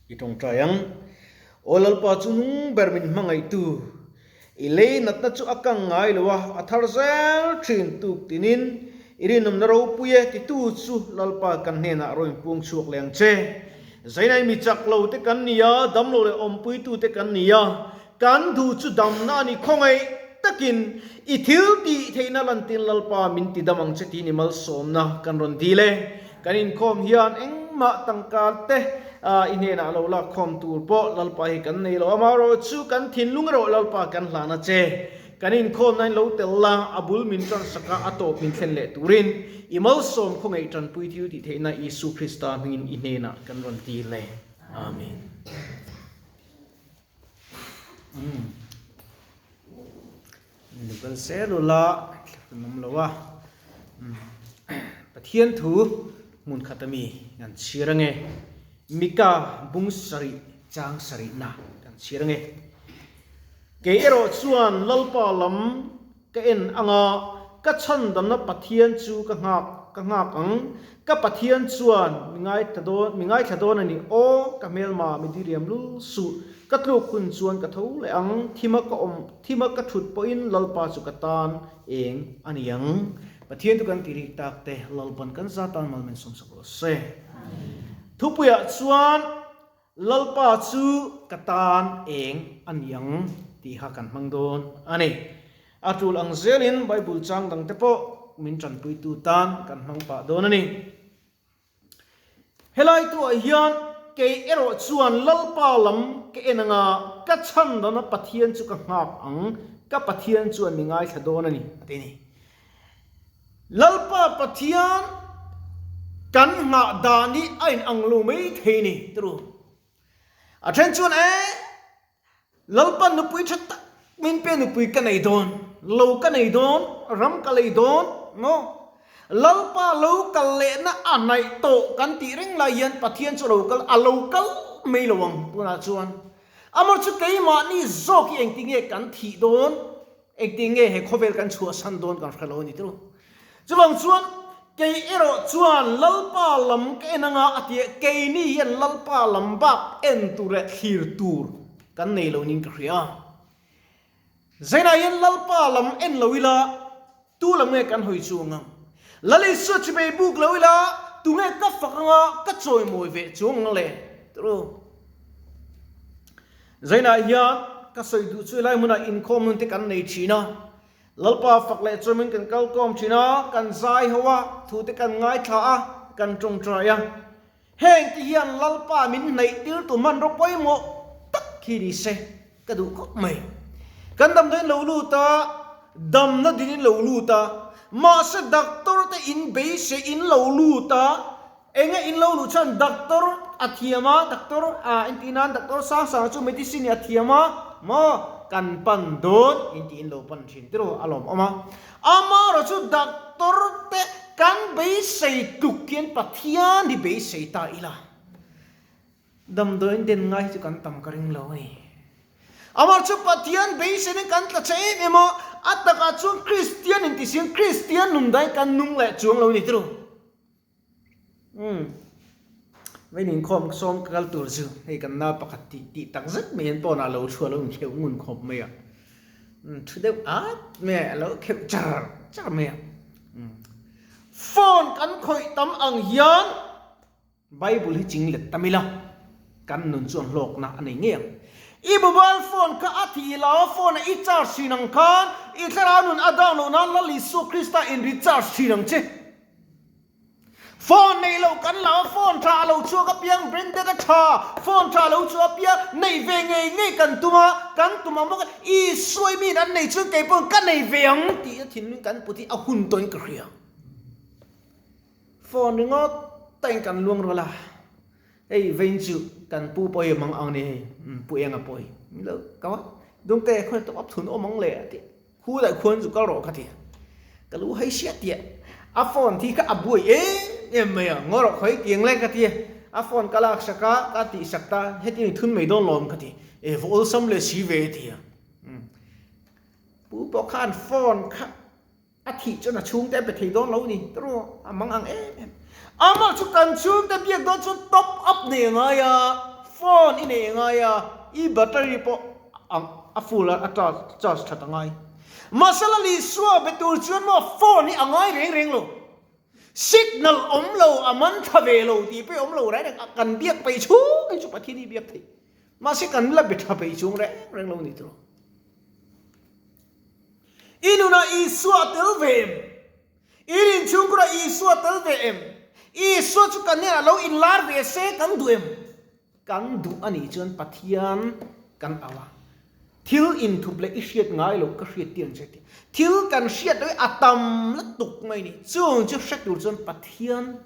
I tawngtai ang. Aw Lalpa chu nung ber min hmangaihtu, i lei natna chu a kang ngai lo a, a thar zel thin tuk tinin i rinawmna ropui e titu chu Lalpa kan hnenah rawn inpuang chhuak leh ang che. Zainai mi chak lo te kan ni a, damlo leh awmpuitu te kan ni a, kan duh chu damna a ni khawngaih takin i thil tih theihna lantin Lalpa min ti dam ang che tiin i malsawmna kan rawn dil e. Kan inkhawm hian engmah tangka te i hnenah lo lak khawm tur pawh Lalpa hi kan nei lo. Amaherawhchu kan thinlung erawh Lalpa kan hlan a che. Kan inkhawmna in lo tel la, a bul min tan sak a, a tawp min thlen leh turin i malsawm khawngaih tanpui thil tih theihna Isu Krista hmingin i hnenah kan rawn dil e. Amen. Nukal sel ula thlak an awm lo a, Pathian thu hmun khat ami kan chhiar ange, Mika bung sarih chang sarihna kan chhiar ange. Kei erawh chuan Lalpa lam ka en anga ka chhandamna Pathian chu ka nghak ka nghak ang, ka Pathian chuan mi ngaithla dawn mi ngaithla dawn a ni aw, ka hmelma mi diriam lul suh, ka tluk hun chuan ka tho leh ang, thima ka awm thima ka thut pawhin Lalpa chu ka tan eng a ni ang. Pathian chu kan ti rik tak te Lalpan kan za tan mal min sawmsak rawh se. Thupuiah chuan. Lalpa chu ka tan eng a ni ang tih kha kan hmang dawn a ni. A tul ang zelin Bible chang dangte pawh min tanpuitu tan kan hmang pah dawn a ni. Helai tuah hian kei erawh chuan Lalpa lam ka en anga ka chhandana Pathian chu ka nghak ang, ka Pathian chuan mi ngaithla dawn a ni a ti a ni. Lalpa Pathian kan nghah dan hi a in ang lo mai thei ni turu. A then chuan e Lalpa nupui tha tak min pe nupui ka nei dawn, lo ka nei dawn, ram ka lei dawn maw? Lalpa lo kal lehna a hnaih tawh kan tih reng lai hian Pathian chu a lo kal a lo kal mai lo ang tunah chuan. Amah chu keimahni zawk hi engtinge kan thih dawn? Engtin nge he khawvel kan chhuahsan dawn kan hre lo a ni tilo. Chuvang chuan kei erawh chuan Lalpa lam ka en anga a ti a, keini hian Lalpa lam bak en tur leh thlir tur kan nei lo niin ka hria. Zainah hian Lalpa lam en lo ila tu lam nge kan hawi chuang ang? Lal Isua chibei buk lo ila tunge ka fak anga ka chawimawi ve chuang ang le? Tiro. Zainah hian ka sawi duh chu helai hmunah inkhawm hun te kan nei thin a, Lalpa fak leh chuamin kan kal kawm thin a, kan zai ho a, thu te kan ngaithla a, kan tawngtai a. Heng te hian Lalpa min hnaih tir tu hmanraw pawimawh tak hi ni se ka duh khawp mai. Kan damdawiin lo lut a, damna dinin lo lut a, mahse doctor te in beisei in lo lut a, Enge in lo luh chuan doctor a thiam a, doctor a intih nan doctor sang sang chu medicine a thiam a maw kan pan dawn intih in lo pan thin tiraw a lawmawm a. Amaherawh chu doctor te kan beisei tluk hian Pathian hi beisei ta ila damdawiin den ngai hi chu kan tam ka ring lo a ni. Amah chu Pathian beiseina kan tla che em em a, a takah chuan Kristian intihsiam Kristian nun dai kan nung leh chuang lo a ni tiraw. Umm Vein inkhawm sawm ka kal tur chu hei kan nau pakhat tih tih tak zet mai hian pawnah lo thu a lo inkheuh ngun khawp mai a, umm thu deuh at mai a, a lo kheuh char char mai a, umm phone kan khawih tam ang hian Bible hi ching let tam ila kan nun chuan hlawkna a nei ngei ang. I mobile phone kha a thih lo a phone a i charge thin ang khan i thlarau nun a down loh nan Lal Isua Krista in recharge thin ang che. Phone neih loh kan la a, phone tha a lo chhuak apiang branded a tha, phone tha a lo chhuah apiang neih ve ngei ngei kan tum a, kan tum ang bawk a, Isua i miin an nei chuan kei pawhin ka nei ve ang tih a thinlung kan put hi a hun tawhin ka hria. Phone ringawt tain kan luang rual a, hei vein chu kan pu pawh hi a mang ang ni hei, pu enga pawh hi, lo ka va dungte khawi tawp up thun awm ang le a ti. Khu leh khuan chu kal rawh ka ti. Ka lu hei hriat tih a phone thi kha a buai em em mai a, ngaw rawh khawi tiang leng ka ti. A phone ka lak sak a, ka tih sak ta, hetiang i thun mai dawn lawm ka ti. E va awlsam leh si ve ti a. Pu pawh khan phone kha a thih chuan a chhungte a pe thei dawn lo ni, ta rawh a mang ang em em. Amah chu kan chhungte biak dawn chuan top up nei a ngai a. phone i nei a ngai a, i battery pawh a full a, a charge that a ngai. Mahse Lal Isua be tur chuan maw phone hi a ngai reng reng lo. Signal awm lo, a man tha ve lo tih pawh awm lo reng reng a, kan biak peih chhung hi chu Pathian hi biak theih. Mahse kan la be tha peih chung reng reng lo ni tawh. I nunah Isua a tel ve em? I rinchhungkurah Isua a tel ve em? Isua chu kan hnenah lo inlar ve se kan duh em? Kan duh a nih chuan Pathian kan au a, thil inthup leh i hriat ngai loh ka hriat tir ang che tih. Thil kan hriat loh hi a tam lutuk mai ni. Chung chu hre tur chuan Pathian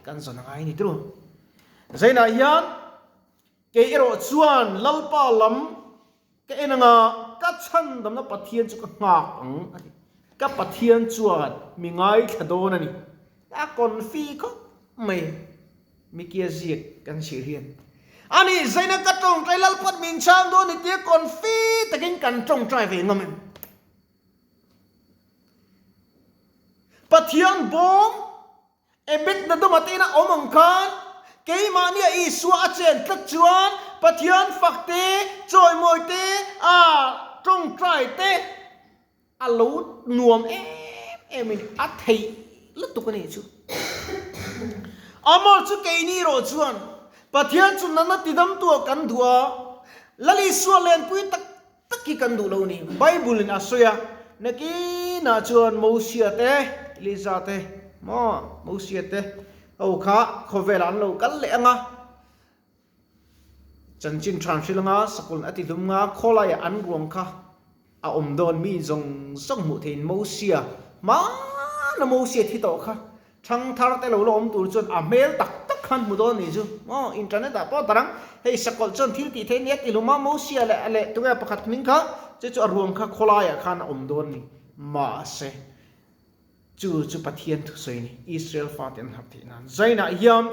kan zawn a ngai ni turu. Zainah hian kei erawh chuan Lalpa lam ka en anga ka chhandamna Pathian chu ka nghak ang a ti. Ka Pathian chuan mi ngaithla dawn a ni. A confi khawp mai. Mikia ziak kan chhir hian a nih zaina ka tawngtai Lalpat min chhang dawn ni tia confi takin kan tawngtai ve ngam em? Pathian bawm Ebed-Nadoma te ina awm ang khan keimahnia Isua a chen tlat chuan Pathian fak te, chawimawi te, a tawngtai te A lo nuam em em in a theih lutuk a nih chu. Amor chu keini erawh chuan Pathian chu nana tidamtu ah kan duh a, Lal Isua lenpui tak tak hi kan duh lo a ni. Bible in a sawi a, nakinah chuan Mosia te, Elija te, maw Mosia te ho kha khawvelah an lo kal leh ang a, Chanchin than hrilh anga sakawlh a ti hlum nga khawlaiah an ruang kha a awm dawn mi zawng zawng hmuh theihin Mosia hmana Mosia thi tawh kha thangthar te lo la awm tur chuan a hmel tak tak khan hmu dawn ni chu maw internet ah pawh darang hei sakawlh chuan thil tih theih nia ti hlum a Mosia leh leh tunge pakhat hming kha chu chu a ruang kha khawlaiah khan a awm dawn ni mahse chu chu Pathian thusawi ni Israel fate an harh theih nan Zainah hian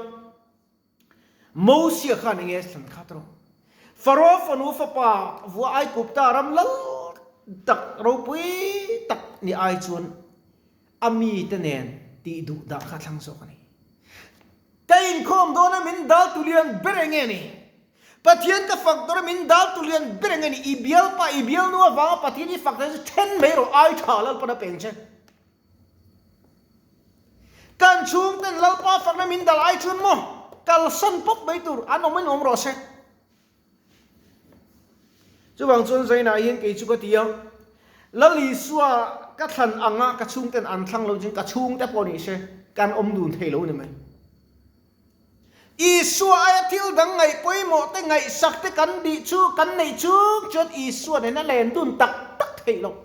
Mosia khan enge thlan khat rawh. Faro fanu fapa vua Aigupta ram lal tak ropui tak ni ai chuan a mite nen tih duh dah kha thlang zawk a ni. Ka inkhawm dawn a min dal tu lian ber enge ni? Pathian ka fak dawn a min dal tu lian ber enge ni? I bialpa, i bialnu avanga Pathian i fak dawn chu then mai rawh ai tha Lalpan a peng che. Kan chhungten Lalpa fakna min dal ai chuan maw kalsan pawp mai tur an awm in awm rawh se. Chuvang chuan Zainah hian kei chu ka ti a, Lal Isua ka thlan anga ka chhungten an thlang lo chuan ka chhungte pawh ni se kan awm dun thei lo ni mai. Isua aia thil dang ngaih pawimawh te ngaihsak te kan dih chu kan neih chung chuan Isua nena len dun tak tak theih loh.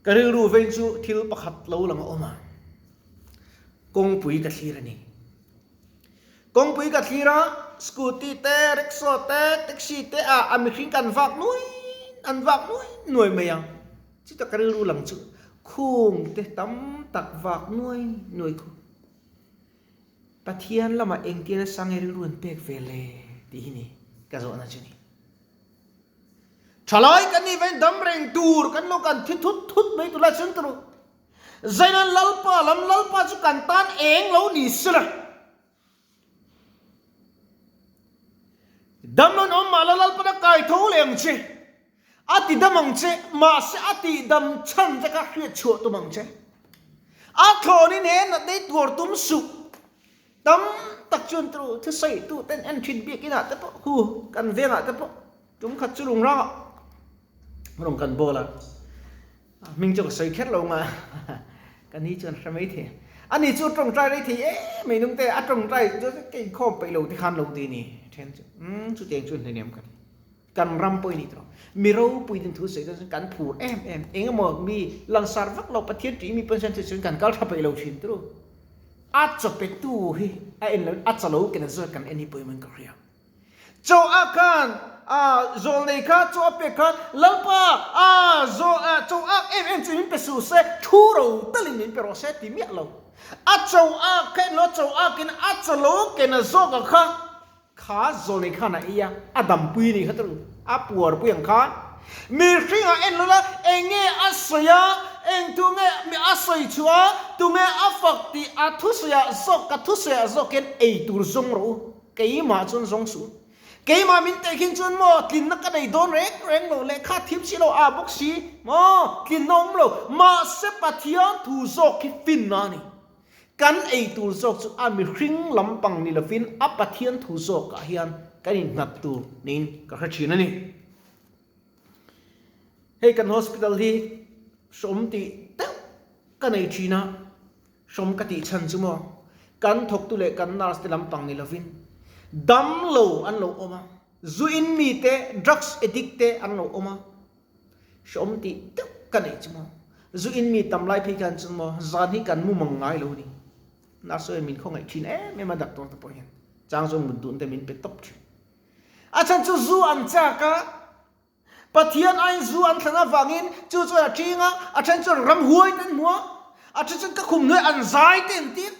Ka rilru vein chu thil pakhat lo lang a awm a, kawngpui ka thlir a ni. Kawngpui ka thlir a, scooty te, rickshaw te, taxi te ah a mihring kan vak nuai an vak nuai nuai mai a, chutah ka rilru lang chu khung te tam tak vak nuai nuai khu. Pathian lamah engtin a sang i rilru an pek ve le tih hi ni ka zawhna chu ni. Thalai kan nih vein dam reng tur kan lo kan thi thut thut mai tur lai chuan turu Zainan Lalpa lam Lalpa chu kan tan eng lo ni sela. Dam an awm mahla Lalpan a kai tho leh ang che. A ti dam ang che, mahse a tih dam chhan che kha hriat chhuah tum ang che. A thlawnin he natna i tuar tum suh. Tam tak chuan tu thusawi tu ten en thin bik inah te pawh hu kan vengah te pawh tum khat chu lungrangah rawn kan bawl a. Hming chu ka sawi kher lo nga ka ni chuan hre mai thei. Ani chu tawngtai rei thei em mai nung te a tawngtai chu ka inkhawm peih lo te khan lo ti ni then chu umm chutiang chu hnainem ka ti. Kan ram pawh i ni tawh. Mi ropui din thu sawi dawn chuan kan phur em em. Eng emaw mi langsar vak lo Pathian tih mi pawn chuan chuan kan kal tha peih lo thin turu. A chawpetu hi a en lo a chalo ken a zawt kan en hi pawimawh in ka hria. Chaw a khan a zawlnei kha chaw a pek khan Lalpa a zaw a chaw ak em em chu min pe suh se thu ro talin min pe rawh se ti miah lo. A chaw ak kha en lo chaw akin a chalo ken a zawk a kha Kha zawlnei khan a ei a, a dampui a nih kha tawrh, a puarpui ang khan. Mihringah en lo la, eng nge a sawi a, eng tu nge a sawi chhuah a, tu nge a fak tih a thusawiah zawk ka thusawiah zawk hian ei tur zawng rawh u, keimah chuan zawng suh u. Keimah min teh khin chuan maw tlinna ka nei dawn reng reng lo, lehkha thim si lo, ah bawk si maw tlinna awm lo, mahse Pathian thu zawk hi finna a ni. Kan ei tur zawk chu a mihring lampang ni lovin a Pathian thu zawkah hian kan innghat tur niin ka hre thin a ni. Hei kan hospital hi hrawm tih deuh ka nei thin a, hrawm ka tih chhan chu maw kan thawktu leh kan nurse te lampang ni lovin damlo an lo awm a, zu in mi te, drugs addict te an lo awm a, hrawm tih deuh ka nei chu maw zu in mi tam lai phei khan chuan maw zan hi kan mu mang ngai lo a ni. Nurse ho hian min khawngaih thin em em a, doctor te pawh hian chang zawng mut dun te min pe tawp thin. A chhan chu zu an chak a, Pathian aiin zu an thlan avangin chu chuan a ṭing a, a ṭhen chuan ramhuai te an hmu a, a ṭhen chuan ka khum hnuai an zai te an ti a.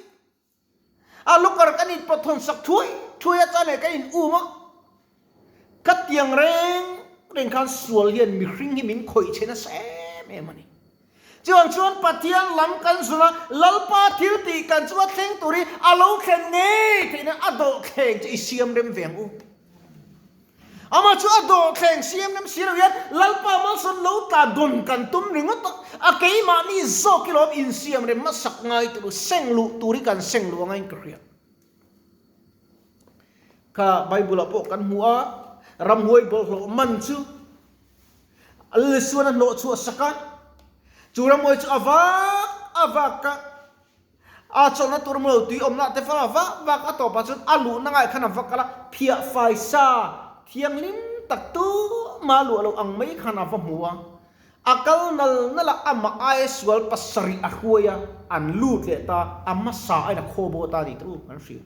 A locker kan in pawt thawn sak thuai thuai a, chuan leh kan in um a. Ka tiang reng reng khan sual hian mihring hi min khawih chhe nasa em em a ni. Chuvang chuan Pathian lam kan zun a, Lalpa thil tih kan chunga thleng tur hi a lo thlen ngei theihna a dawhthleng chu i siam rem ve ang u. Amah chu a dawhthleng siam rem si lo hian Lalpa malsawn lo tla dawn kan tum ringawt a, a keimahni zawk hi lawm insiam rem hmasak ngai tur u, seng luh tur hi kan seng luh angain ka hria. Kha Bible ah pawh kan hmu a, ramhuai bawlhhlawh man chu Lisuan a hnawh chhuah sak a, chu ramhuai chu a vak a vak a, a chawlhna tur maw tui awmna te fal a vak vak a tawpah chuan a luhna ngaiah khan a va kal a, phiah fai sa thianghlim tak tumah luah loh ang mai khan a va hmu a, a kal nal nal a, amah aia sual pasarih a hruai a, an lut leh ta, a hmasa ain a khaw baw ta a ni tawh an hria.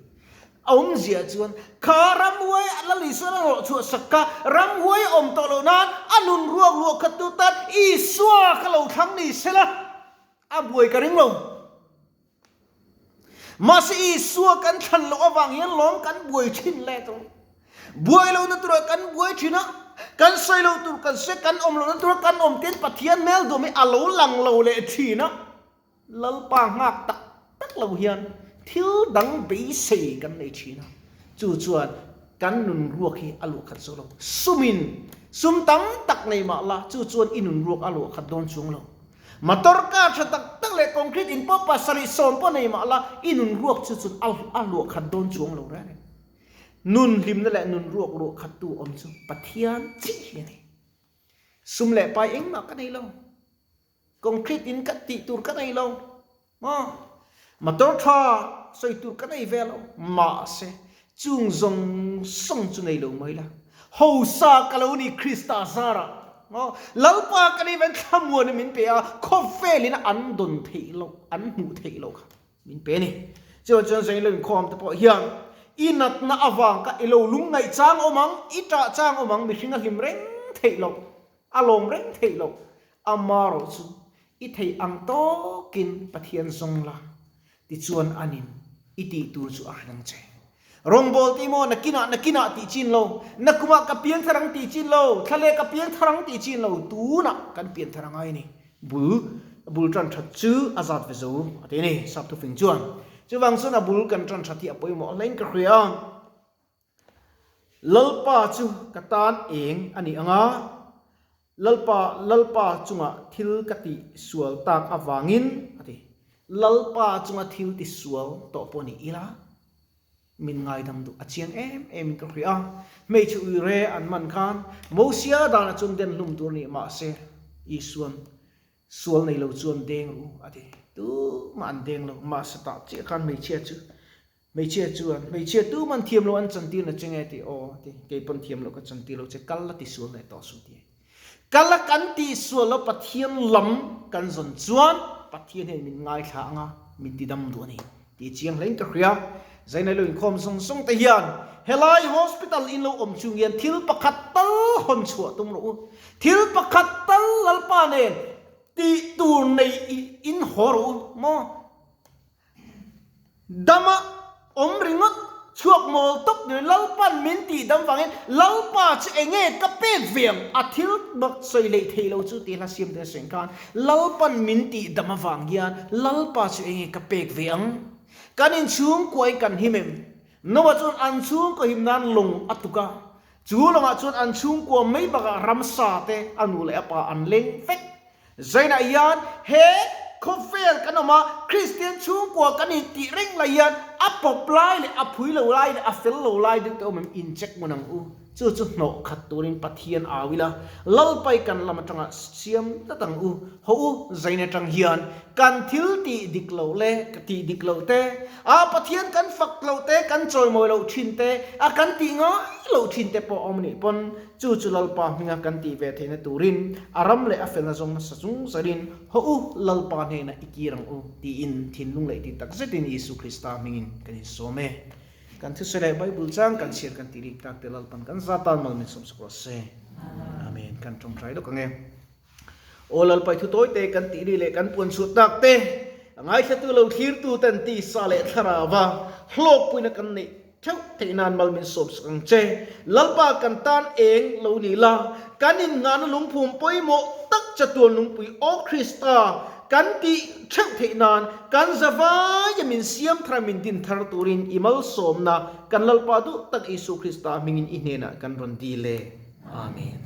A awmzia chuan kha ramhuai a la Isuan a rawh chhuah sak kha ramhuai a awm tawh loh nan a nun ruak luah khat tu tan Isua kha lo thlang ni se la a buai ka ring lo. Mahse Isua kan thlan loh avang hian lawm kan buai thin le tawh. Buai lohna turah kan buai thin a, kan sawi loh tur kan sawi, kan awm lohna turah kan awm ten Pathian hmel duam hi a lo lang lo leh thin a. Lalpa nghak tak tak lo hian thil dang beisei kan nei thin a, chu chuan kan nun ruak hi a luah khat zo lo. Sumin sum tam tak nei mah la, chu chuan i nun ruak a luah khat dawn chuang lo. Motor car tha tak tak leh concrete in pawh pasarih sawm pawh nei mah la, i nun ruak chu chuan a luah khat dawn chuang lo reng reng. Nun hlimna leh nun ruak luah khattu awm chu Pathian chiah hi a ni. Sum leh pai engmah ka nei lo. Concrete in ka tih tur ka nei lo maw? Motor tha sawi tur ka nei ve lo. Mahse, chung zawng zawng chu nei lo mai la. Hausa ka lo ni Krista zarah maw? Lalpa ka nih ven thlamuan in min pe a, khawvel in an dawn theih loh, an hmuh theih loh kha min pe a ni. Chuvang chuan zain lo inkhawm te pawh hian i natna avang kha i lo lungngaih chang awm ang, i ṭah chang awm ang, mihring a hlim reng theih loh. A lawm reng theih loh, amarawh chu i theih ang tawkin Pathian zawng la, tichuan anin i tih tur chu a hre ang che. Rawngbâwl tih maw nakinah nakinah tih chin lo, nakumah ka piang thar ang tih chin lo, thlaleh ka piang thar ang tih chin lo, tunah kan pian thar a ngai a ni. Bul, bul ṭan ṭhat chu a zat ve zo a ti a ni, sap thufing chuan. Chuvang chuan a bul kan ṭan ṭhat hi a pawimawh hlein ka hria. Lalpa chu ka tan eng a ni ang a, Lalpa, Lalpa chunga thil ka tih sual tak avangin, a ti. Lalpa chunga thil ti sual tawh pawh ni ila, min ngaidam duh a chiang em em in ka hria a. Hmeichhe uire an man khan Mosia danah chuan den hlum tur a ni, mahse Isuan Sual nei lo chuan deng ru a ti. Tumah an deng lo. Mahse tah chiah khan hmeichhia chu hmeichhia chuan hmeichhia tuman thiam lo an chantir na che nge ti aw a ti. Kei pawn thiam lo ka chantir lo che kal la ti sual leh tawh suh ti. Kal a kan tih sual lo Pathian lam kan zawn chuan Pathian hian min ngaithla anga min ti dam duh a ni. Tih chiang hlein ka hria. Zainai lo inkhawm zawng zawng te hian helai hospital in lo awm chung hian thil pakhat tal hawn chhuah tum rawh u. Thil pakhat tal Lalpa nen tih tur nei in haw rawh u maw? Dama awm ringawt chhuak mawl tawp ni Lalpan min tih dam vangin Lalpa chu enge ka pek ve ang a thil bak sawi leh thei lo chu tih hla siam te sawi khan Lalpan min tih dam avang hian Lalpa chu enge ka pek ve ang kan inchhungkua in kan him em Noah chuan an chhungkaw him nan lawng a tuk a chu lawngah chuan an chhungkua mai bakah ramsa te a nu leh a pa an leng vek Zainah hian he khawvel kan awm a, Kristian chhungkua kan intih reng lai hian a pawp lai leh a phui lo lai leh a fel lo lai deuh te awm em in check ngun ang u. Chu chu hnawh khat turin Pathian au ila, Lalpai kan lam atanga siam tlat ang u. Haw u, Zain atang hian kan thil tih dik loh leh tih dik loh te, a Pathian kan fak loh te, kan chawimawi loh thin te, a kan tih ngai loh thin te pawh a awm anih pawn, Chu chu Lalpa hminga kan tih ve theihna turin a ram leh a felna zawng hmasa chung zarin, Haw u, Lalpa hnenah i kir ang u, tiin thinlung leh tih tak zetin Isu Krista hmingin kan insawm e. Kan thusawi leh Bible chang kan chhiar kan tih rik tak te Lalpan kan za tan mal min sawmsak rawh se. Amen. Kan tawngtai lawk ang e. Aw Lalpa i thu tawi te kan tih ri leh kan puan chhuah tak te, a ngaithlatu lo thlirtu ten tisa leh thlarau a hlawkpuina kan neih theuh theih nan mal min sawm sak ang che. Lalpa kan tan eng lo ni la, kan innghahna lungphum pawimawh tak chatuan lungpui Aw Krista kan tih theuh theih nan kan zavaia min siam thar min din thar turin i malsawmna kan Lalpa duh tak Isu Krista hmingin i hnenah kan rawn dil e. Amen.